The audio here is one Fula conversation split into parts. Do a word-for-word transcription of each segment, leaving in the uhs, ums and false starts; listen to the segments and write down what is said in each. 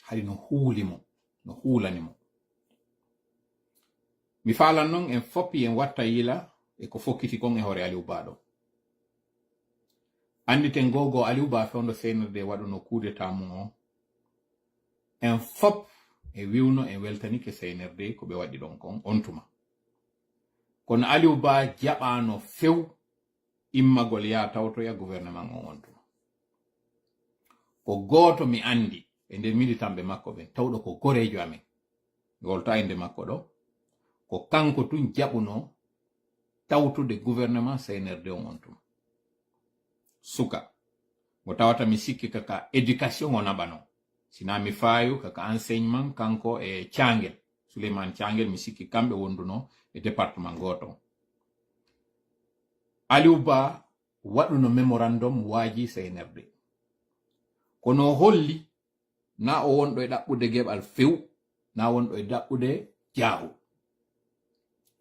hari no huuli mo, no huulani mo. Mi faalan non en fop yen watta yila e ko fokkiti kon e hoore Aliou Ba ɗo. Annditen gogo Aliou Ba fewndo C N R D waɗuno coup d'état mum o. En fop e wiwno en weltanike C N R D ko ɓe waɗi ɗon kon on tuma. Kono Aliou Ba jaɓaano few immagol yaa tawtoya gouvernement on on tuma. Ko gooto mi anndi e nder militanɓe makko ɓen, tawɗo ko goreejo amen. Mi wolta innde makko ɗo. Ko kanko tun jaɓuno tawtude gouvernement C N R D on on tuma. Suka. Mo tawata mi sikki kaka éducation o naɓano. Sina mi faayu kaka enseignement kanko e Cangel. Souleymane Cangel mi sikki kamɓe wonduno e département gooto. Aliou Ba waɗuno mémorandum waaji C N R D. Kono o holli na o wonɗo e ɗaɓɓude geɓal few, na wonɗo e ɗaɓɓude jaahu.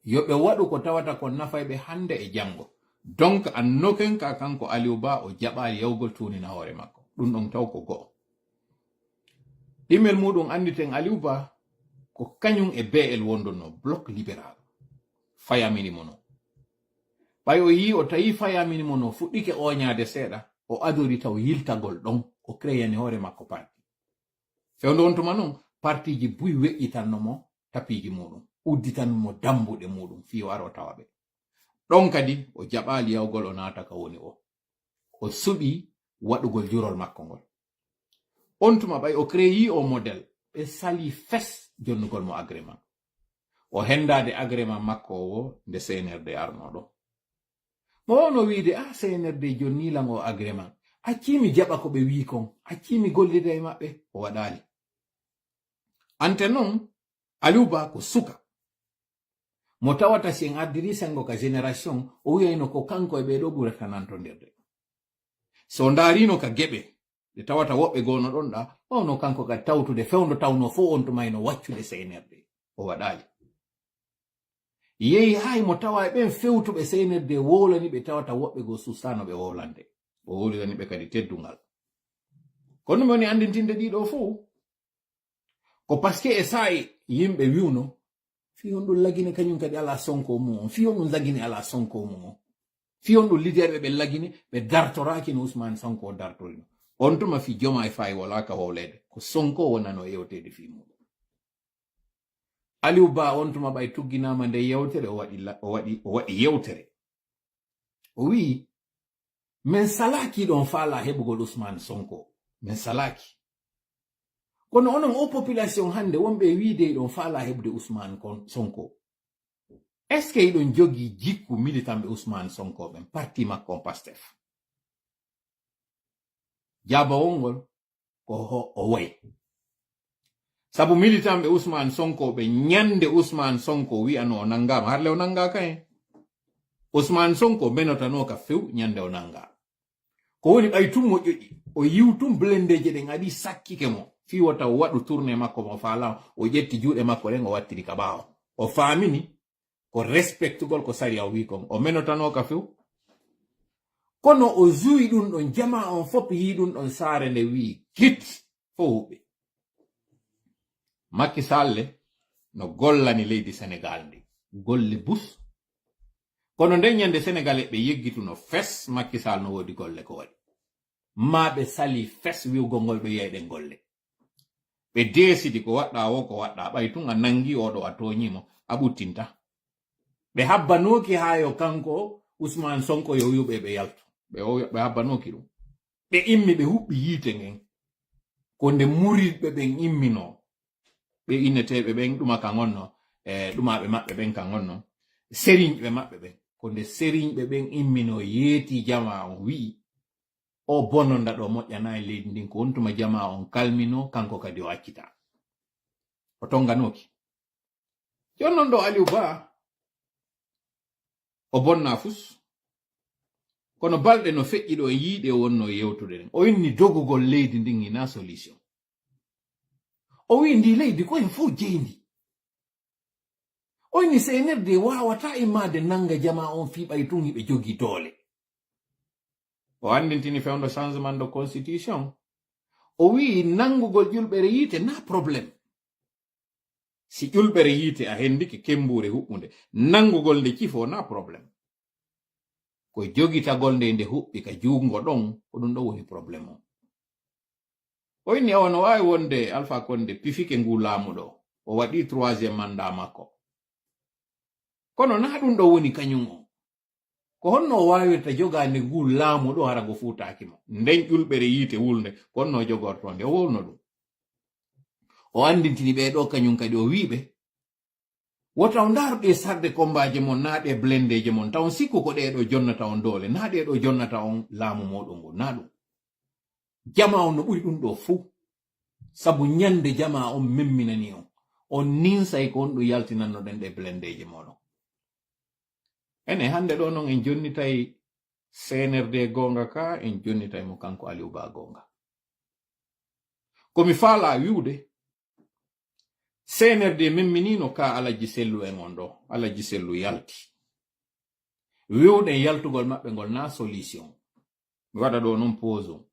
Yo ɓe waɗu ko tawata ko nafay ɓe hannde e janngo. Donc, annoken ka kanko Aliou Ba o jaɓaali yawgol tuunina hoore makko. Ɗum ɗon taw ko go'o. Ɗimmel muɗum annditen Aliou Ba ko kañum e B L wonduno, Bloc Libéral. Fayamini mo no. Ɓay o yii o tawi fayamini mo no fuɗɗike ooñaade seeɗa, o adori taw yiltagol ɗon, o créyani hoore makko parti. Fewndo on tuma non, partiji buy weƴƴitanno mo tapiiji muɗum, udditan mo dambuɗe muɗum fii o aro tawa ɓe. Ɗon kadi o jaɓaali yawgol o naata ka woni o. O suɓi waɗugol jurol makko ngol. On tuma ɓay o créyi o modèle, ɓe sali fes jonnugol mo agrément. O hendaade agrément makko o wo nde C N R D arnoɗo. Mo wawno wiide, "Ah, C N R D jonni lan o agrément. Accii mi jaɓa ko ɓe wii kon. Accii mi gollida e maɓɓe." O waɗaali. Ante non, Aliou Ba ko suka. Mo tawata si en ardiri sengo ka génération, o wiyayno ko kanko e ɓee ɗo ɓurata nantondirde. So ndaarino ka geɓe, ɗe tawata woɓɓe goono ɗon ɗa, wawno kanko ka tawtude fewndo tawno fof on tumayno waccude C N R D. O waɗaali. Yehi hay mo tawa e ɓen fewtuɓe C N R D wowlani ɓe tawata woɓɓe goo sustano ɓe wowlande. O wowlirani ɓe kadi teddungal. Kono mi woni anndintinde ɗiɗo fof. Ko parce que e saa'i yimɓe wiwno, fii on ɗum lagine kañum kadi ala Sonko mum on, fii on ɗum lagine ala Sonko mum on. Fii on ɗum leader ɓe ɓe lagine, ɓe dartoraaki no Ousmane Sonko dartorino. On tuma fii Diomaye Faye wala ka wowleede, ko Sonko wonano e yewteede fii muɗum. Aliou Ba on tuma ɓay tugginaama nde yewtere, o waɗi la-, o waɗi, o waɗi yewtere. O wi'i, "Min salaaki ɗon faala heɓugol Ousmane Sonko. Min salaaki. Kono onon o population hannde wonɓe e wiide ɗon faala heɓude Ousmane kon-, Sonko. Est-ce que iɗon jogii jikku militanɓe Ousmane Sonko ɓen, parti makko on Pastef?" Jaabawol ngol ko ho-, o woy. Sabu militanɓe Ousmane Sonko ɓe ñande Ousmane Sonko wi'ano o nanngaama, harle o nanngaaka hen. Ousmane Sonko menotano ka few ñande o nanngaa. Ko woni ɓay tun moƴƴoƴi, o yiw tun blendeeje ɗen aɗi sakkike mo, fii wota o waɗu tournée makko mo faala, o ƴetti juuɗe makko ɗen, o wattiri ka ɓaawo. O faamini ko respectugol ko sariya o wii kon. O menotano ka few. Kono o zuwi ɗum ɗon, jamaa on fop yii ɗum ɗon saare nde wii, "Kit, fow huɓɓe." Macky Sall no gollani leydi Senegal ndi. Golle bus. Kono nden ñande Senegal e ɓe yeggituno fes, Macky Sall no woodi golle ko waɗi. Maa ɓe sali fes wi'ugol ngol ɓe yiyay ɗen golle. Ɓe deesidi ko waɗɗaa wo ko waɗɗaa, ɓay tun a nangi oɗo a tooñii mo, a ɓuttinta. Ɓe habbanooki haa yo kanko Ousmane Sonko yo wi'u ɓe ɓe yaltu. Ɓe o-, ɓe habbanooki ɗum. Ɓe immi ɓe huɓɓi yiite ngen. Ko nde muridɓe ɓen imminoo. Ɓe inneteeɓe ɓen ɗuma ka ngonno, e ɗumaaɓe maɓɓe ɓen ka ngonno. Seriñɓe maɓɓe ɓen. Ko nde seriñɓe ɓen imminoo yeetii jamaa on wi'i, "O bononda ɗo moƴƴanaay leydi ndin, ko on tuma jamaa on kalminoo, kanko kadi o accitaa." O tonganooki. Jooni non ɗo Aliou Ba, o bonnaa fus. Kono balɗe no feƴƴi ɗo en yiiɗe wonnoo yewtude ɗen. O inni dogugol leydi ndin hinaa solution. O wi'i ndi leydi ko en fow jeyndi. O inni C N R D waawataa immaade nannga jamaa on fii ɓay tun hiɓe jogii doole. O anndintini fewndo changement de constitution. O wi'i nanngugol ƴulɓere yiite na problème. Si ƴulɓere yiite a hendike kembuure huɓɓunde, nanngugol nde cifo na problème. Ko jogitagol nde nde huɓɓi ka juungo ɗon, ko ɗum ɗon woni problème on. O inni awa no waawi wonde Alpha Condé pifike ngu laamu ɗo, o waɗi troisième mandat makko. Kono na ɗum ɗo woni kañum on. Ko honno o waawirta jogaande ngu laamu ɗo hara ngo fuutaaki mo? Nden ƴulɓere yiite wulnde, ko honno o jogortoo nde? O wowlno ɗum. O anndintini ɓee ɗo kañum kadi, o wi'i ɓe, wota on ndaaru ɗee sarɗe kommbaaje mon naa ɗee blendeeje mon, taw on sikku ko ɗee ɗo jonnata on doole, naa ɗee ɗo jonnata on laamu mooɗon ngu, naa ɗum. Jamaa on no ɓuri ɗum ɗo fuu. Sabu ñande jamaa on memminani on, on ninsay ko on ɗum yaltinannoɗen ɗee blendeeje mooɗon. Enen hannde ɗo non en jonnitay C N R D goonga ka, en jonnitay mo kanko Aliou Ba goonga. Ko mi faalaa wi'ude, C N R D memminino ka Alajji Sellu en on ɗo, Alajji Sellu yalti. Wi'uɗen yaltugol maɓɓe ngol na solution. Mi waɗa ɗo non pause on.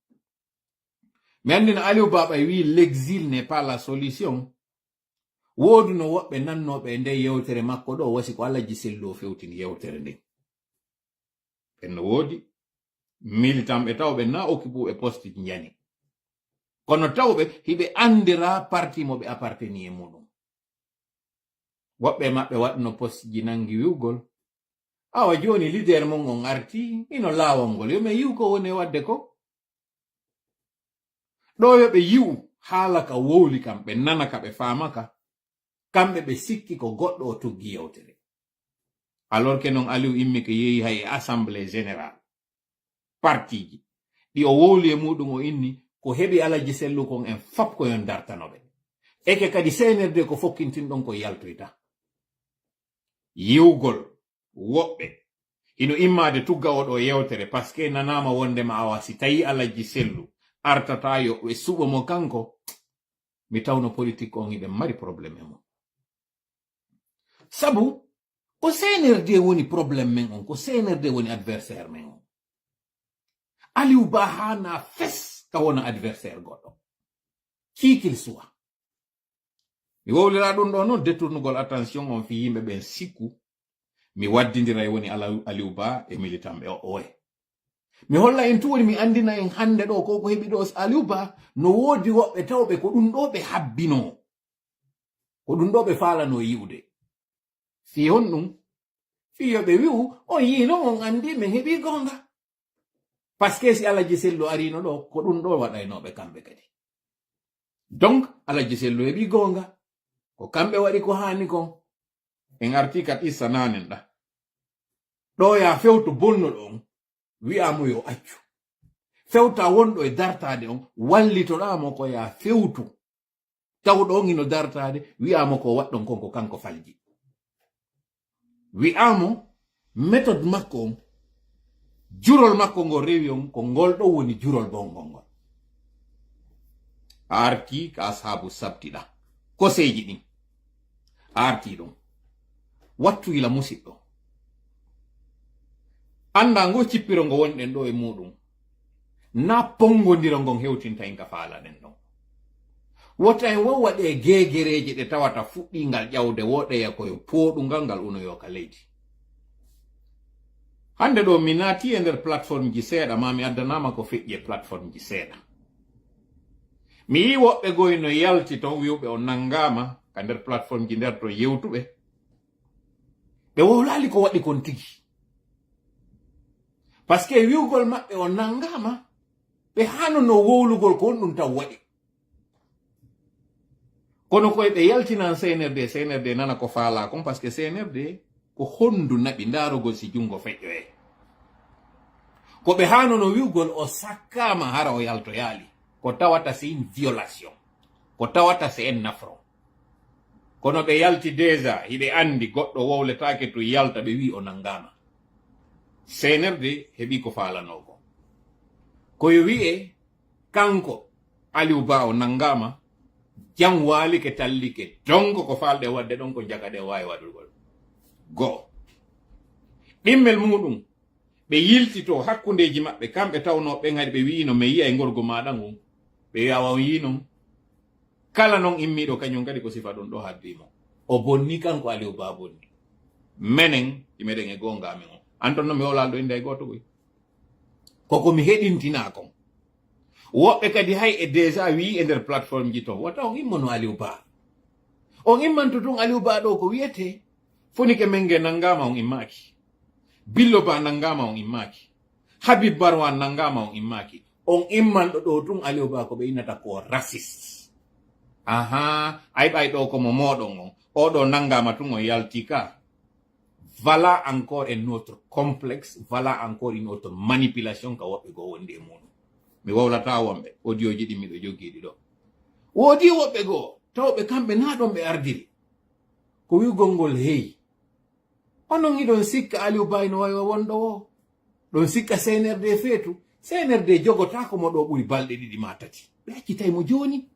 Mi anndina Aliou Ba ɓay wi'i l'exil n'est pas la solution. Wooduno woɓɓe nannooɓe e nde yewtere makko ɗo, wasi ko Alajji Sellu o fewtini yewtere nden. Ɓen no woodi militant ɓe tawɓe na okkipuɓe poste ji njani. Kono tawɓe hiɓe anndira parti mo ɓe apparteni e muɗum. Woɓɓe maɓɓe waɗno poste ji nangi wi'ugol, awa jooni leader mon on arti, hino laawol ngol. Yo men yi'u ko woni e waɗde ko. Ɗo yo ɓe yi'u haala ka wowli kam, ɓe nana ka, ɓe faama ka. Kamɓe ɓe sikki ko goɗɗo o tuggi yewtere. Alors que non Aliou immi ko yehi hay e assemblée générale. Partiji. Ɗi o wowli e muɗum o inni, ko heɓi Alajji Sellu kon en fop ko yon dartano ɓe. Eke kadi C N R D ko fokkintin ɗon ko yaltoyta. Yi'ugol woɓɓe hino immaade tugga oɗo yewtere, parce que nanaama wondema awa si tawi Alajji Sellu artata yo ɓe suɓo mo kanko, mi tawno politique on hiɓe mari problème e mo. Sabu ko C N R D woni problème men on, ko C N R D woni adversaire men on. Aliou Ba haana fes ka wona adversaire goɗɗo. Qui qu'il soit. Mi wowlira ɗum ɗo non détournugol attention on fii yimɓe ɓen sikku mi waddindiray woni Ala-, Aliou Ba e militant ɓe o oye. Mi holla en tun woni mi anndina en hannde ɗo ko ko heɓi ɗo Aliou Ba no woodi woɓɓe tawɓe ko ɗum ɗo ɓe habbinoo. Ko ɗum ɗo ɓe faalanoo yi'ude. Fii honɗum? Fii yo ɓe wi'u, on yiino, on anndi, men heɓi goonga. Parce que si Alhaji Sellu ariino ɗo, ko ɗum ɗo waɗaynooɓe kamɓe kadi. Donc, Alhaji Sellu heɓi goonga. Ko kamɓe waɗi ko haani kon. En artii ka qissa naanen ɗa. Ɗo yaa fewto bonnuɗo on, wi'aa mo yo accu. Fewta wonɗo e dartaade on, wallitoɗaa mo ko yaa fewtu. Tawɗo on hino dartaade, wi'aa mo ko waɗɗon kon ko kanko falji. Wi'aa mo méthode makko on, jurol makko ngol rewi on, ko ngol ɗon woni jurol bongol ngol. A artii ka Ashaabu Sabti ɗa, koseeji ɗin. A artii ɗon. Wattu yila musiɗɗo. Anndaa ngo cippiro ngo wonɗen ɗo e muuɗum. Na pongondiro ngon hewtinta en ka faalaɗen ɗon. Wota en wow waɗee geegereeje ɗe tawata fuɗɗii ngal ƴawde woɗeya ko yo pooɗungal ngal unoyoo ka leydi. Hannde ɗo mi naatii e nder plateforme ji seeɗa, maa mi addanaama ko feƴƴi e plateforme ji seeɗa. Mi yii woɓɓe goy no yalti ton wi'uɓe o nanngaama ka nder plateforme ji nder ton yewtuɓe. Ɓe wowlaali ko waɗi kon tigi. Parce que wi'ugol maɓɓe o nanngaama, ɓe haanunoo wowlugol ko honɗum taw waɗi. Kono koye ɓe yaltinan C N R D, C N R D nana ko faalaa kon, parce que C N R D ko honndu naɓi ndaarugol si junngo feƴƴoyay. Ko ɓe haanunoo wi'ugol o sakkaama hara o yaltoyaali. Ko tawata c'est une violation. Ko tawata c'est un affront. Kono ɓe yalti déjà, hiɓe anndi goɗɗo wowletaake to yalta, ɓe wi'i o nanngaama. C N R D heɓi ko faalanoo ko. Ko yo wi'e, kanko, Aliou Ba o nanngaama, jam waalike tallike, donc ko faalɗe waɗde ɗon ko jaka ɗe waawi waɗugol. Go'o. Ɗimmel muuɗum, ɓe yiltitoo hakkundeeji maɓɓe, kamɓe tawnoo ɓen hari ɓe wi'ino, "Men yi'ay ngorgu maaɗa ngun." Ɓe wiya wa on yii non. Kala non immiiɗo kañum kadi ko sifa ɗum ɗo haddi mo. O bonni kanko Aliou Ba bonni. Menen, imeɗen e goonga amen o. Anton no mi wowlaali ɗo innde e gooto ɓoy. Koko mi heɗintinaa kon. Woɓɓe kadi hay e déjà wii e nder plateforme ji ton. Wata on immono Aliou Ba. On immanto tun Aliou Ba ɗo ko wiyetee. Fonike Menge nanngaama on immaaki. Billo Ba nanngaama on immaaki. Habib Marwan nanngaama on immaaki. On immanɗo ɗo tun Aliou Ba ko ɓe innata ko raciste. Aha, ay ɓay ɗo ko mo mooɗon on. O ɗo nanngaama tun on yalti ka. Voilà encore un autre complexe, voilà encore une autre manipulation ka woɓɓe goo wondi e muɗum. Mi wowlata wonɓe, audio ji ɗi miɗo jogii ɗi ɗo. Woodi woɓɓe goo, tawɓe kamɓe na ɗon ɓe ardiri. Ko wi'ugol ngol heyi. Onon hiɗon sikka Aliou Ba no wawi wonɗo o. Ɗon sikka C N R D feetu. C N R D jogotaako mo ɗo ɓuri balɗe ɗiɗi ma tati. Ɓe accitay mo jooni.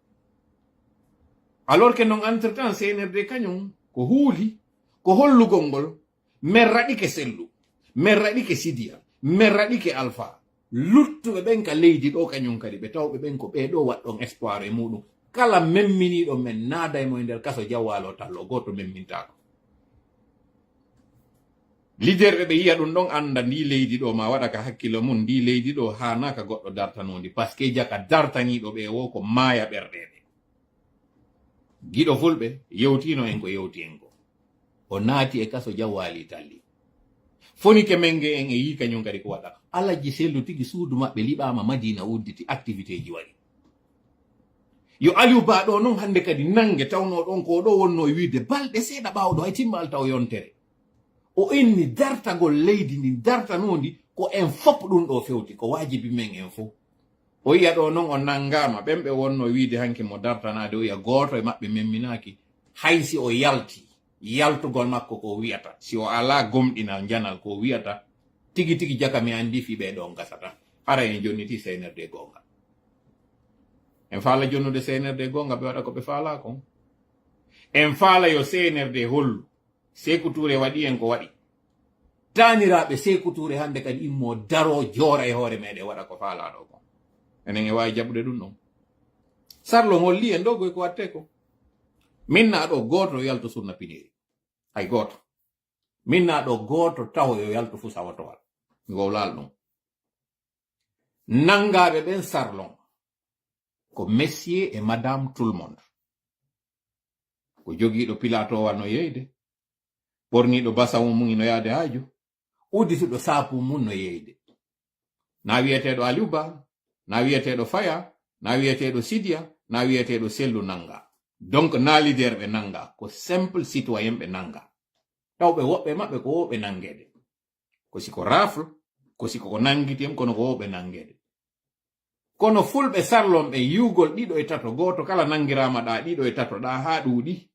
Alors que non entre-temps C N R D kañum ko huuli, ko hollugol ngol, men raɗike Sellu, men raɗike Sidiya, men raɗike Alpha. Luttuɓe ɓen ka leydi ɗo kañum kadi ɓe tawɓe ɓen ko ɓee ɗo waɗɗon espoir e muɗum. Kala memminiiɗo men naada e mo e nder kaso Jawwaalo Tallo gooto memmintaako. Leader ɓe ɓe yiya ɗum ɗon annda ndi leydi ɗo ma waɗa ka hakkilo mum, ndi leydi ɗo haanaa ka goɗɗo dartanoo ndi, parce que jaka dartaniiɗo ɓe wo ko maaya ɓerɗe ɓe. Giɗo fulɓe yewtino en ko yewti en ko. O naati e kaso Jawwaali Talli. Fonike Menge en e yii kañum kadi ko waɗa. Alajji Sellu tigi suudu maɓɓe liɓaama Madina udditi activité ji waɗi. Yo Aliou Ba ɗo non hannde kadi nannge tawnoo ɗon ko ɗo wonnoo e wiide balɗe seeɗa ɓaawo ɗo hay timmaali taw yontere. O inni dartagol leydi ndin dartanoo ndi ko en fof ɗum ɗo fewti, ko waajibi men en fof. O yiya ɗo non o nanngaama, ɓen ɓe wonnoo wiide hanki mo dartanaade, o yiya gooto e maɓɓe memminaaki, hay si o yalti, yaltugol makko ko o wiyata, si o alaa gomɗinal njanal ko o wiyata, tigi tigi jaka mi anndi fii ɓee ɗo on gasata, hara en jonniti C N R D goonga. En faala jonnude C N R D goonga, ɓe waɗa ko ɓe faalaa kon. En faala yo C N R D hollu Seeku Tuure waɗi en ko waɗi. Taaniraaɓe Seeku Tuure hannde kadi immoo daroo joora e hoore meɗen waɗa ko faalaa ɗo kon. Enen e waawi jaɓude ɗum ɗon. Sarlon holli en ɗo goy ko wattee ko. Min na ɗo gooto yalto sunna pineeri. Hay gooto. Min na ɗo gooto tawo yo yalto fu sawotowal. Mi wowlaali ɗum. Nanngaaɓe ɓen sarlon ko monsieur et madame tout le monde. Ko jogiiɗo pilatowal no yeyde, ɓorniiɗo basawu mum ino yaade haaju, uddituɗo saapu mum no yeyde. Na wiyeteeɗo Aliou Ba, na wiyeteeɗo Faya, na wiyeteeɗo Sidiya, na wiyeteeɗo Sellu nannga. Donc na leader ɓe nannga, ko simple citoyen ɓe nannga. Tawɓe woɓɓe maɓɓe ko wo ɓe nanngeede. Ko si ko rafle, ko si ko nanngiti en, kono ko wo ɓe nanngeede. Kono fulɓe sarlon ɓe yiwgol ɗiɗo e tato, gooto kala nanngiraama ɗa ɗiɗo e tato ɗa haa ɗuuɗi.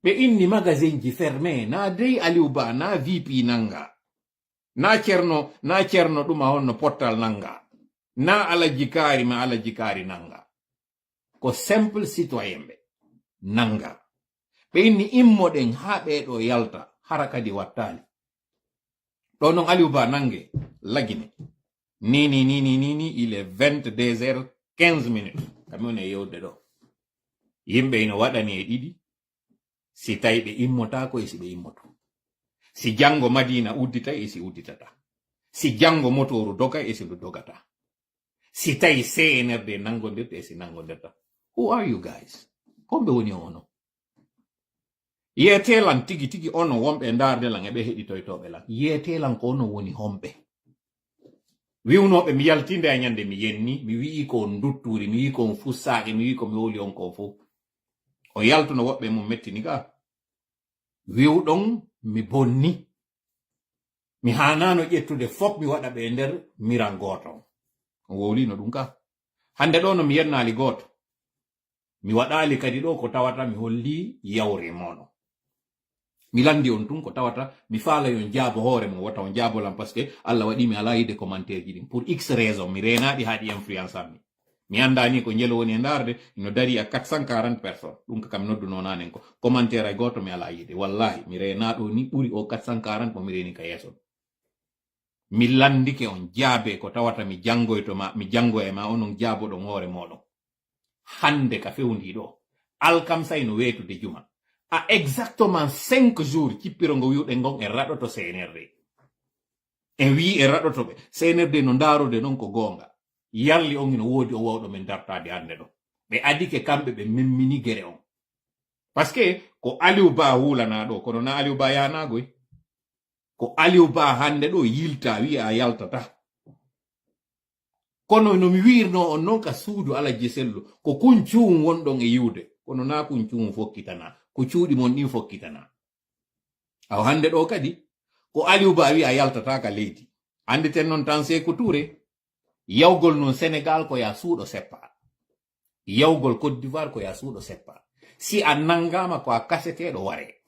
Ɓe inni magasin ji fermé, na dey Aliou Ba, na V P nannga. Na Cerno, na Cerno ɗuma honno pottal nannga. Na Alajji Kaari ma Alajji Kaari nannga. Ko simple citoyen ɓe nannga. Ɓe inni immoɗen haa ɓee ɗo yalta, hara kadi wattaali. Ɗo non Aliou Ba nannge, lagine. Ni, ni, ni, ni, ni, ni, il est vingt-deux heures quinze minutes. Kami woni e yewde ɗo. Yimɓe ino waɗani e ɗiɗi. Si tawi ɓe immotaako e si ɓe immoto. Si janngo Madina udditay e si udditata. Si janngo motooru dogay e si ndu dogata. Si tawi C N R D nanngondirta e si nanngondirta. Who are you guys? Homɓe woni onon? Yeetee lan tigi tigi onon wonɓe e ndaarde lan e ɓe heɗitoytooɓe lan. Yeetee lan ko onon woni homɓe? Wiwnooɓe mi yaltinde a ñande mi yenni, mi wi'i ko on ndutturi, mi wi'i ko on fussaaki, mi wi'i ko mi wowli on ko fof. O yaltuno woɓɓe mum mettini ga. Wiwɗon mi bonni. Mi haanaano ƴettude fof mi waɗa ɓe e nder miran gooto. On wowlino ɗum ka. Hannde ɗo no mi yennaali gooto. Mi waɗaali kadi ɗo ko tawata mi holli yawre mono. Mi lanndi on tun ko tawata mi faala yon jaabo hoore mon, wota on jaabo lan, parce que Allah waɗi mi alaa yiɗde commentaire ji ɗin. Pour X raison, mi reenaaɗi haa ɗi influence ammi. Mi anndaa ni ko njelo woni e ndaarde, ino darii à quatre cent quarante personnes. Ɗum ka kam nodduno naanen ko. Commentaire ay gooto mi alaa yiɗde. Wallahi, mi reenaa ɗo ni ɓuri o quatre cent quarante mo mi reeni ka yeeso. Mi lanndike on jaabe ko tawata mi janngoyto ma, mi janngoya ma, onon jaaboɗon hoore mooɗon. Hannde ka fewndii ɗo, alkamsay no weetude juma. A exactement cinq jours cippiro ngo wi'uɗen ngon en raɗoto C N R D. En wi'i en raɗoto ɓe. C N R D no ndaarude non ko goonga. Yalli on hino woodi on wawɗo men dartaade hannde ɗo. Ɓe adike kamɓe ɓe memmini gere on. Parce que ko Aliou Ba huulanaa ɗo, kono na Aliou Ba yahanaagoy. Ko Aliou Ba hannde ɗo yilta, wi'a a yaltata. Kono no mi wi'irnoo on non ka suudu Alajji Sellu, ko kun cuun wonɗon e yi'ude. Kono na kun cuun fokkitanaa, ko cuuɗi mon ɗin fokkitanaa. Awa hannde ɗo kadi, ko Aliou Ba wi'a a yaltata ka leydi. Annditen non tan Seeku Tuure, yawgol non Senegal ko ya suuɗo seppa. Yawgol Côte d'Ivoire ko ya suuɗo seppa. Si a nanngaama ko a kaseteeɗo waree.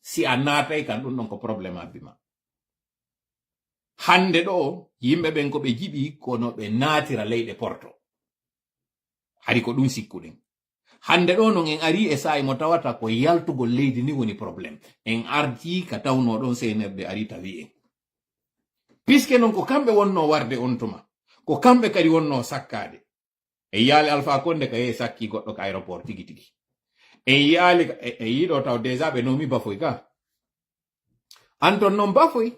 Si a naatay kan ɗum ɗon ko problème abbi ma. Hannde ɗo, yimɓe ɓen ko ɓe jiɓi kono ɓe naatira leyɗe porto. Hari ko ɗum sikkuɗen. Hannde ɗo non en ari e saa'i mo tawata ko yaltugol leydi ni woni problème. En arti ka tawnoo ɗon C N R D ari tawi en. Puisque non ko kamɓe wonnoo warde on tuma, ko kamɓe kadi wonnoo sakkaade. En yi'aali Alpha Condé ka yehi sakki goɗɗo ka aéroport tigi tigi. En yi'aali, e, e yiɗo taw déjà ɓe nomi Bafoy ka. Anton non Bafoy,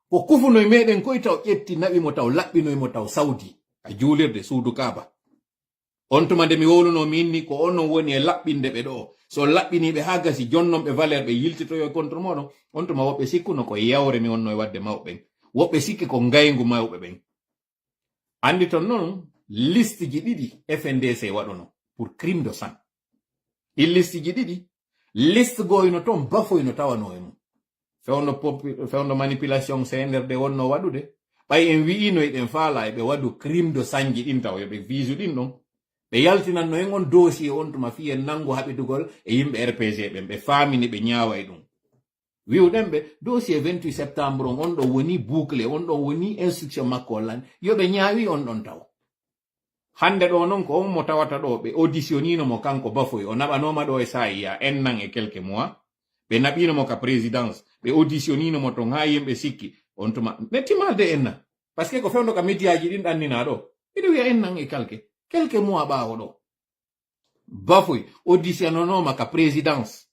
ko kufunoy meɗen koy taw ƴetti naɓi mo taw laɓɓinoy mo taw Saudi, ka juulirde suudu Kaaba. On tuma nde mi wowluno mi inni ko onon woni e laɓɓinde ɓe ɗo. So on laɓɓinii ɓe haa gasi, jonnon ɓe valeur ɓe yiltitoyo contre moɗon. On tuma woɓɓe sikkuno ko yawre mi wonno e waɗde mawɓe ɓen. Woɓɓe sikki ko ngayngu mawɓe ɓen. Anndi ton non, liste ji ɗiɗi F N D C waɗuno pour crime de sang. Ɗin liste ji ɗiɗi, liste goo ino ton, Bafoy no tawano e mum. Fewndo popu-, fewndo manipulation C N R D wonno waɗude. Ɓay en wi'ino eɗen faala eɓe waɗu crime de sang ji ɗin taw, yo ɓe visu ɗin ɗon. Ɓe yaltinanno en on dossier on tuma fii en nanngu haɓidugol e yimɓe R P G ɓen, ɓe faamini ɓe ñaawa e ɗum. Wi'uɗen ɓe, dossier vingt-huit septembre on, on ɗon woni bouclé, on ɗon woni instruction makko on lan. Yo ɓe ñaawi on ɗon taw. Hannde ɗo non ko on mo tawata ɗo, ɓe auditionino mo kanko Bafoy, o naɓanooma ɗo e saa'i ya un an et quelques mois. Ɓe naɓino mo ka présidence, ɓe auditionino mo ton haa yimɓe sikki. On tuma, mettimal de un an. Parce que ko fewndo ka médiaji ɗin ɗannina ɗo. Miɗo wi'a un an et quelques, quelques mois ɓaawo ɗo. Bafoy auditionanooma ka présidence.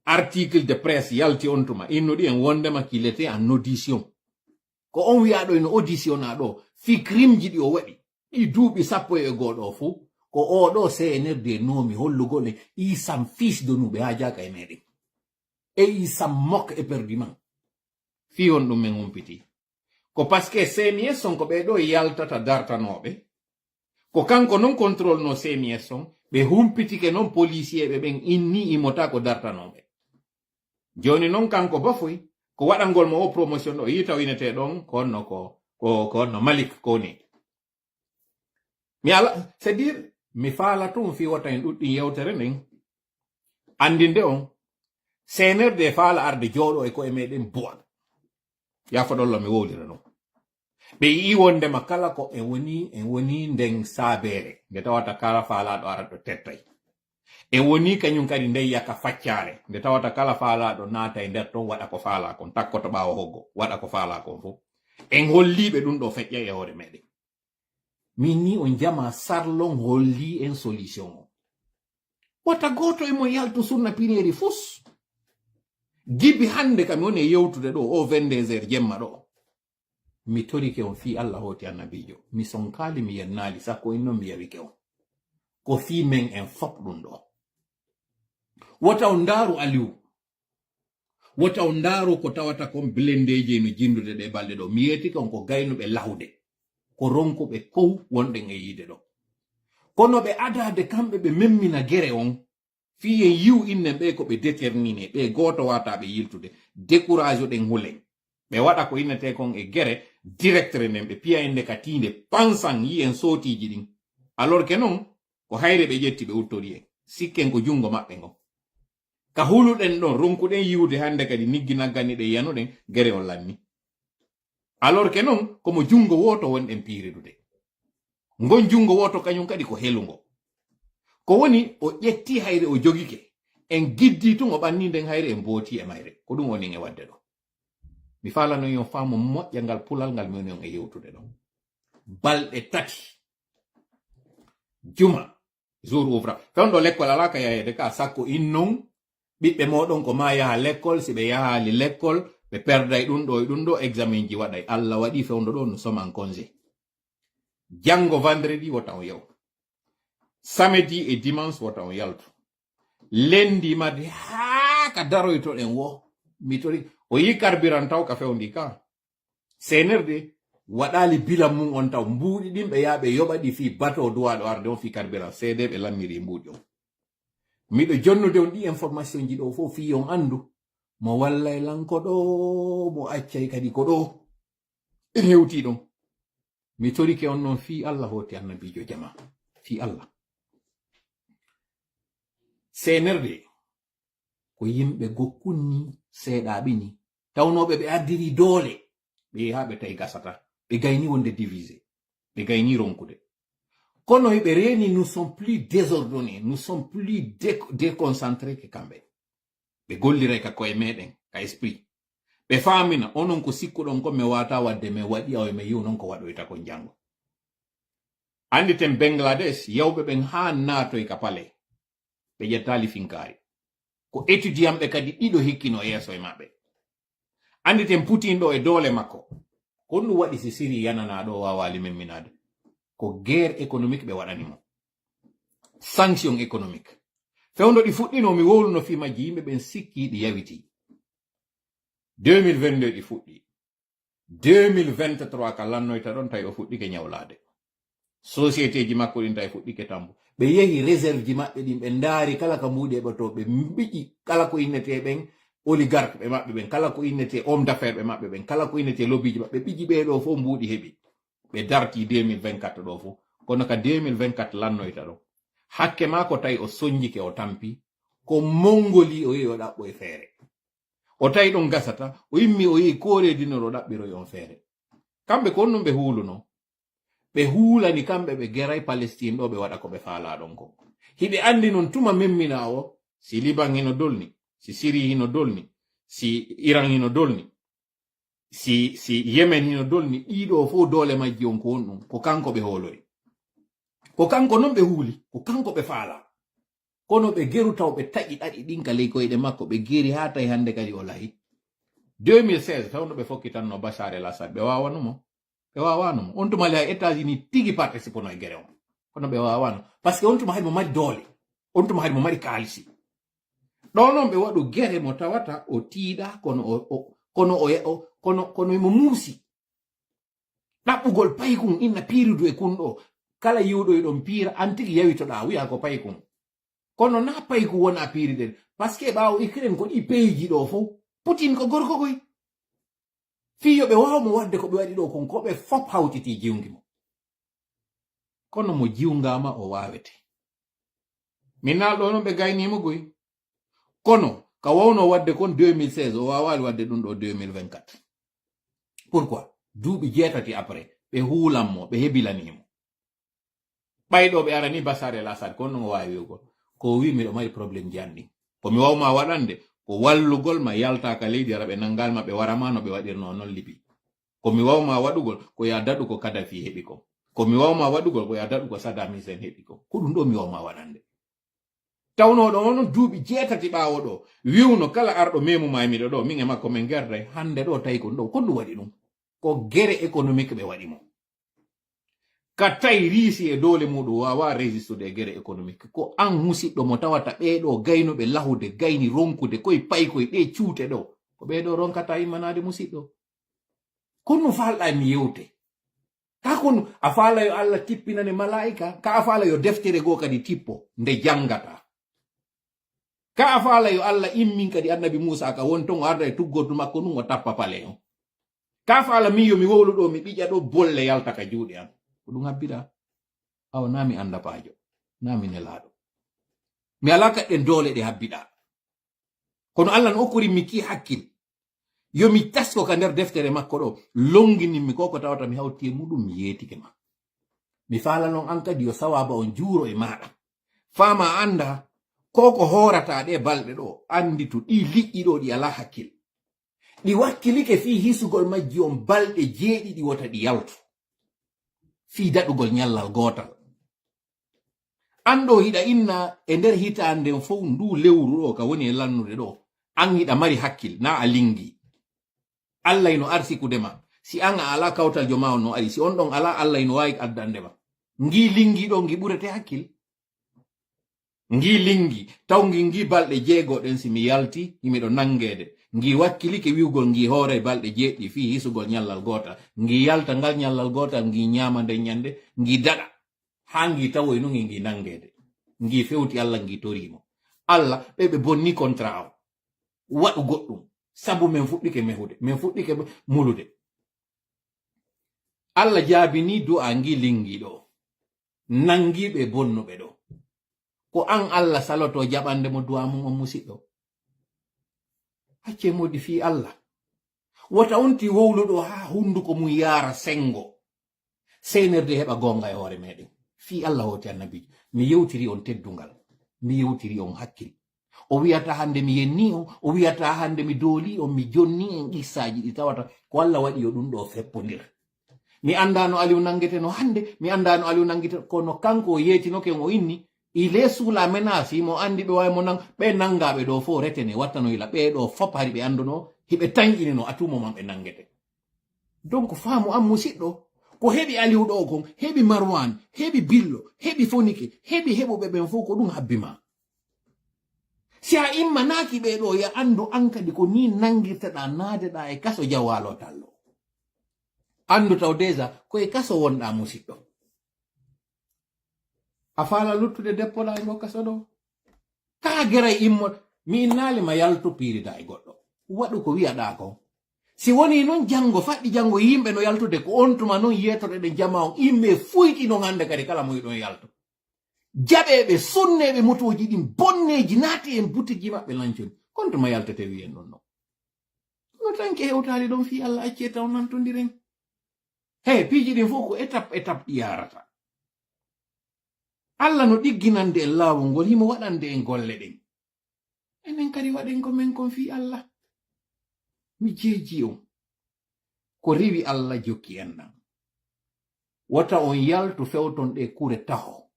Article de presse yalti on tuma, innuɗi en wondema qu'il était en audition. Ko on wi'aɗo ino auditionna ɗo, fii crime ji ɗi o waɗi. Ɗi duuɓi sappo e goo ɗo fuu, ko oo ɗo C N R D noomi hollugol en, il s'en fiche de nous, ɓe haajaaka e meɗen. Et il s'en moque éperdument. Fii honɗum men humpiti? Ko parce que C M S on ko ɓee ɗo yaltata dartanooɓe. Ko kanko non contrôle no C M S on, ɓe humpitike non policier ɓe ɓen inni imota ko dartanooɓe. Jooni non kanko Bafoy, ko waɗangol mo o promotion ɗo, yii taw inete ɗon, ko honno ko, ko, ko honno Malik ko ni. Mi ala, c'est-à-dire, mi faala tun fii wota en ɗuɗɗin yewtere nden. Anndinde on, C N R D faala arde jooɗo e koye meɗen buwa. Yaafo ɗon lo mi wowlira ɗum. Ɓe yi'i wondema kala ko en woni, en woni nden saabeere. Nde tawata kala faalaaɗo ara ɗo tettay. En woni kañum kadi nden yaka faccaare. Nde tawata kala faalaaɗo naata e nder ton waɗa ko faalaa kon, takkoto ɓaawo hoggo, waɗa ko faalaa kon fof. En holliiɓe ɗum ɗo feƴƴa e hoore meɗen. Min ni on jama sarlon holli en solution o. Wata gooto e mon yaltu sunna pineeri fus. Gibi hannde kam woni e yewtude ɗo o vingt-deux heures jemma ɗo. Mi torike on fii Allah hooti annabiijo. Mi sonkaali, mi yennaali, sakko in non mi yawike on. Ko fii men en fop ɗum ɗo. Wota on ndaaru Aliou. Wota on ndaaru ko tawata kon blendeeji no jinndude ɗe balɗe ɗo. Mi yeetike on ko gaynuɓe lahude. Ko ronkuɓe kow wonɗen e yiide ɗo. Kono ɓe adaade kamɓe ɓe memmina gere on. Fii en yi'u innen ɓe ko ɓe déterminé, ɓe gooto wata ɓe yiltude. Décourage ɗen hulen. Ɓe waɗa ko innetee kon e gere directre nden, ɓe piya inde ka tiinde, pansan yi'en sootiiji ɗin. Alors que non, ko hayre ɓe ƴetti ɓe uttori en. Sikken ko junngo maɓɓe ngon. Ka huluɗen ɗon, ronkuɗen yi'ude hannde kadi niggi naggani ɗen yanuɗen, gere on lanni. Alors que non, ko mo junngo wooto wonɗen piiridude. Ngon junngo wooto kañum kadi ko helungo. Ko woni, o ƴetti hayre o jogike. En giddi tun o ɓanni nden hayre en booti e mayre. Ko ɗum woni en e waɗde ɗo. Mi faalano yo faamu moƴƴa ngal pulal ngal mi woni on e yewtude ɗo. Balɗe tati. Juma. Jour ouvrable. Fewndo lekkol alaa ka yaheede ka, sakko innon ɓiɓɓe mooɗon ko maa yaha lekkol, si ɓe yahaali lekkol, ɓe perday ɗum ɗo e ɗum ɗo, examen ji waɗay. Allah waɗi fewndo ɗo, nous sommes en congé. Janngo vendredi wota on yaw. Samedi e dimanche wota on yaltu. Lundi, mardi, haa ka daroytoɗen wo. Mi tori, o yi carburant taw ka fewndi ka. C N R D waɗaali bilan mum on taw. Mbuuɗi ɗin ɓe yaa ɓe yoɓa ɗi fii bateau duwaaɗo arde on fii carburant. C D ɓe lammiri mbuuɗi on. Miɗo jonnude on ɗi information ji ɗo fof fii on anndu mo wallay lan ko ɗo, mo accay kadi ko ɗo. En hewtii ɗon. Mi torike on noon fii Allah, hooti annabiijo jama. Fii Allah. C N R D ko yimɓe gokkun ni, seeɗaaɓe ni. Tawnooɓe ɓe ardiri doole. Ɓe yaha ɓe tawi gasata. Ɓe gayni wonde divisé. Ɓe gayni ronkude. Kono hiɓe reeni, nous sommes plus désordonnés, nous sommes plus dé-, déconcentrés que kamɓe. Ɓe golliray ka koye meɗen, ka esprit. Ɓe faamina, onon ko sikkuɗon ko mi waata wadde, mi waɗi awa, mi yiw non ko waɗoyta kon janngo. Annditen Bangladesh, yawɓe ɓen haa naatoy ka palais. Ɓe ƴettaali finkaari. Ko étudiant ɓe kadi ɗiɗo hikkino yeeso e maɓɓe. Annditen Putin ɗo e doole makko. Ko ɗum waɗi si Siri yananaa ɗo waawaali memminaade. Ko guerre économique ɓe waɗani mo. Sanction économique. Fewndo ɗi fuɗɗino, mi wowluno fii majji, yimɓe ɓen sikki ɗi yawitii. Deux mille vingt-deux ɗi fuɗɗi. Deux mille vingt-trois ka lannoyta ɗon tawi o fuɗɗike ñawlaade. Société ji makko ɗin tawi fuɗɗike tambo. Ɓe yehi réserve ji maɓɓe ɗin, ɓe ndaari kala ka mbuuɗi heɓotoo, ɓe mbiƴi kala ko innetee ɓen oligarque ɓe maɓɓe ɓen, kala ko innetee homme d'affaires ɓe maɓɓe ɓen, kala ko innetee lobby ji maɓɓe, ɓe ɓiƴi ɓee ɗo fof mbuuɗi heɓi. Ɓe darti deux mille vingt-quatre ɗo fof. Kono ka deux mille vingt-quatre lannoyta ɗo. Hakke maa ko tawi o sonjike o tampi, ko Mongoli o yehi o ɗaɓɓo e feere. O tawi ɗon gasata, o immi o yehi Corée du Nord o ɗaɓɓiroy on feere. Kamɓe ko on ɗum ɓe huuluno. Ɓe huulani kamɓe ɓe geray Palestine ɗo ɓe waɗa ko ɓe faalaa ɗon ko. Hiɓe anndi non tuma memmina o, si Liban hino dolni, si Siri hino dolni, si Iran hino dolni, si, si Yemen hino dolni, ɗiɗo fof doole majji on ko on ɗum, ko kanko ɓe hoolori. Ko kanko non ɓe huuli, ko kanko ɓe faalaa. Kono ɓe geru taw ɓe taƴi ɗaɗi ɗin ka ley koyɗe makko, ɓe geri haa tawi hannde kadi o lahi. Deux mille seize, fewndo ɓe fokkitanno Bashar el Assad, ɓe waawanumo. Ɓe waawanumo. On tuma le hay États-Unis tigi participono e gere on. Kono ɓe waawano. Parce que on tuma hay mo mari doole. On tuma hay mo mari kaalisi. Ɗo non ɓe waɗu gere mo tawata o tiiɗa, kono o, o, kono o, o, kono, kono mo muusi. Ɗaɓɓugol paykun inna piirudu e kun ɗo. Kala yiwɗo e ɗon piira, an tigi yawitoɗaa, wi'a ko paykun. Kono na payku wona piiriden. Parce que ɓaawo Ukraine ko ɗi peyiji ɗo fof. Putin ko gorko koy. Fii yo ɓe waaw mo waɗde ko ɓe waɗi ɗo kon, ko ɓe fof hawtiti jiwngi mo. Kono mo jiwngaama o waawete. Min naal ɗo non ɓe gaynii mo goy. Kono ka wawno waɗde kon deux mille seize, o waawaali waɗde ɗum ɗo deux mille vingt-quatre. Pourquoi? Duuɓi jeetati après, ɓe huulan mo, ɓe hebilanii mo. Ɓay ɗo ɓe arani Bashar el Assad, ko honno o waawi wi'ugol? Ko o wi'i, "Miɗo mari problème ji an ɗin. Ko mi wawma waɗande, ko wallugol ma yalta ka leydi Arab, ɓe nanngal ma, ɓe wara ma no ɓe waɗirno non Libi. Ko mi wawma waɗugol, ko ya daɗu ko Kadhafi heɓi kon. Ko mi wawma waɗugol, ko ya daɗu ko Saddam Hussein heɓi kon. Ko ɗum ɗo mi wawma waɗande." Tawnooɗo on duuɓi jeetati ɓaawo ɗo, wi'uno kala arɗo memu ma e miɗo ɗo, min e makko min gerday, hannde ɗo tawi ko ɗum ɗo, ko ɗum waɗi ɗum. Ko gere économique ɓe waɗi mo. Ka tawi Riisi e doole muɗum waawa résistude e gere économique. Ko an musiɗɗo mo tawata ɓee ɗo gaynuɓe lahude, gayni ronkude, koye paykoy ɗe cuute ɗo. Ko ɓee ɗo ronkata immanaade musiɗɗo. Ko ɗum faalɗaa mi yewte. Ka ko ɗum, a faala yo Allah tippinane malaa'ika, ka a faala yo deftere goo kadi tippo, nde janngata. Ka a faala yo Allah immin kadi annabi Muusa ka won ton o arda e tuggordu makko ndun o tappa pale on. Ka a faala min yo mi wowlu ɗo, mi ɓiƴa ɗo, bolle yalta ka juuɗe an. Ko ɗum habbiɗaa? Awa naa mi anndapaajo, naa mi nelaaɗo. Mi alaa kaɗɗen doole ɗe habbiɗaa. Kono Allah no okkori mi ki hakkil. Yo mi tasko ka nder deftere makko ɗo, longinin mi ko ko tawata mi hawti e muɗum, mi yeetike ma. Mi faala non an kadi yo sawaaba on juuro e maaɗa. Faama annda ko ko hoorata ɗe balɗe ɗo, anditu ɗi liƴƴi ɗo ɗi alaa hakkil. Ɗi wakkilike fii hisugol majji on balɗe jeeɗiɗi wota ɗi yaltu. Fii daɗugol ñallal gootal. An ɗo hiɗa inna e nder hitaande nden fow ndu lewru ɗo ka woni e lannude ɗo, an hiɗa mari hakkil, na a lingi. Allah ino arsikude ma. Si an a ala kawtal jo ma on no ari, si on ɗon ala, Allah ino waawi addande ma. Ngi lingi ɗo, ngi ɓurete hakkil. Ngi lingi, taw ngi, ngi balɗe jeego ɗen si mi yalti, himiɗo nangeede. Ngi wakkilike wi'ugol ngi hoore balɗe jeeɗiɗi fii hisugol ñallal gootal. Ngi yalta ngal ñallal gootal, ngi ñaama nden ñande, ngi daɗa. Haa ngi tawoy nun e ngi nangeede. Ngi fewti Allah, ngi toriimo. Allah, ɓe ɓe bonni kontra o. Waɗu goɗɗum. Sabu men fuɗɗike mehude. Men fuɗɗike mulude. Allah jaabini du'a ngi lingi ɗo. Nangi ɓe bonnuɓe ɗo. Ko an Allah saloto jaɓande mo du'a mum on musiɗɗo. Accee moodi fii Allah. Wota on ti wowluɗo haa hunduko mum yaara sengo. Seenirde heɓa goonga e hoore meɗen. Fii Allah hooti annabiijo. Mi yewtiri on teddungal. Mi yewtiri on hakkil. O wiyata hande mi yenni on, o wiyata hande mi dooli on, mi jonni en qissaaji ɗi tawata ko Allah waɗi yo ɗum ɗo feppondir. Mi anndaano Aliw nangeteno hande, mi anndaano Aliw nangeteno, kono kanko o yeetinoke on o inni, il est sous la menace, himo anndi ɓe waawi mo nang-, ɓe nangaaɓe ɗo fof retene, wattano ila ɓee ɗo fop hari ɓe annduno, hiɓe tanƴinino, à tout moment ɓe nangete. Donc faamu an musiɗɗo, ko heɓi Aliw ɗo kon, heɓi Marwan, heɓi Billo, heɓi Fonike, heɓi heɓuɓe ɓen fof ko ɗum habbi ma. Si a immanaaki ɓee ɗo, ya anndu an kadi ko nii nangirteɗaa, naadeɗaa e kaso jawaalo tallo. Anndu taw déjà ko e kaso wonɗaa musiɗɗo. A faala luttude deppoɗaa e ngo kaso ɗo? Kaa geray immo, mi innaali ma yaltu piiridaa e goɗɗo. Waɗu ko wi'aɗaa kon. Si wonii non janngo, faɗɗi janngo yimɓe no yaltude, ko on tuma non yeetoɗeɗen jamaa on, immee fuyɗi non hannde kadi kala mo yiɗon yaltu. Jaɓee ɓe, sonnee ɓe motooji ɗin bonneeji, naatee en butiji maɓɓe lanconi. Kon tuma yaltete wi'en ɗon non. Kono tanke hewtaali ɗon fii Allah, accee taw nantondiren. Hey, piiji ɗin fof ko étape, étape ɗi yaarata. Allah no ɗigginande en laawol ngol, himo waɗande en golle ɗen. Enen kadi waɗen ko men kon fii Allah. Mi jeeji on. Ko riiwi Allah jokki en ɗan. Wota on yaltu fewton ɗe kure taho.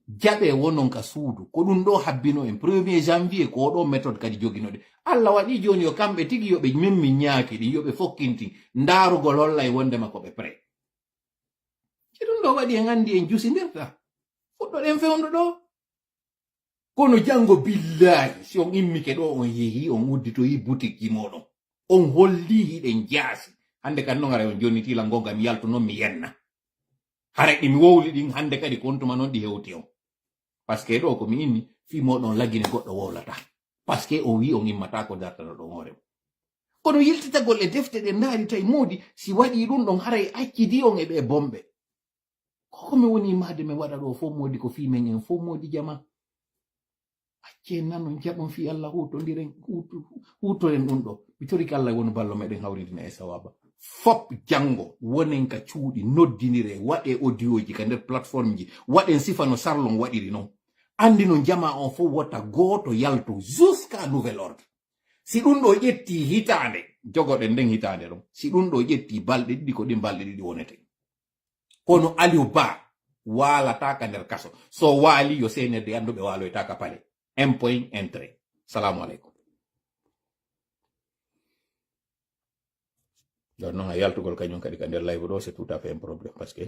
Jaɓee wonon ka suudu. Ko ɗum ɗo habbino en. Premier janvier, ko ɗo méthode kadi joginoɗen. Allah waɗi jooni yo kamɓe tigi yo ɓe memmi ñaaki ɗin, yo ɓe fokkintin. Ndaarugol hollay wondema ko ɓe prêt. Si ɗum ɗo waɗi en anndi en jusindirta. Fuɗɗoɗen fewndo ɗo. Kono janngo, billaahi, si on immike ɗo, on yehi, on udditoyi butikji mooɗon, on holli hiɗen jaasi. Hannde kan non, haray on jonniti lan ngonga, mi yaltu non, mi yenna. Haray ɗi mi wowli ɗin, hannde kadi ko on tuma non ɗi hewti on. Parce que ɗo ko mi inni, fii mooɗon lagine goɗɗo wowlata. Parce que o wi'i on immata ko dartanoɗon hoore mum. Kono yiltitagol e defte ɗe ndaari tawi moodi, si waɗi ɗum ɗon, haray accidi on e ɓe bomɓe. Ko ko mi woni maade mi waɗa ɗo fof moodi ko fii men en fof moodi jama. Accee nanon jaɓon fii Allah huutondiren, huutu-, huutoren ɗum ɗo. Mi torike Allah wonu ballo meɗen hawrindina e sawaba. Fop janngo wonen ka cuuɗi, noddinire, waɗe audioji ka nder plateforme ji, waɗen sifa no Sarlon waɗiri non. Anndi no jama on fof wota gooto yalto jusqu'à nouvel ordre. Si ɗum ɗo ƴetti hitaande, jogoɗen nden hitaande ɗon. Si ɗum ɗo ƴetti balɗe ɗiɗi, ko ɗin balɗe ɗiɗi wonete. Kono Aliou Ba waalata ka nder kaso. So waali, yo C N R D anndu ɓe waaloyta ka palais. Un point, un trait. Salaamu aleykum. Ɗon non, a yaltugol kañum kadi ka nder live ɗo, c'est tout à fait un problème, parce que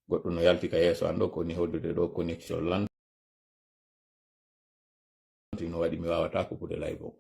goɗɗo no yalti ka yeeso an ɗo, ko ni hoddude ɗo connexion lan. No waɗi mi waawata kupude live o.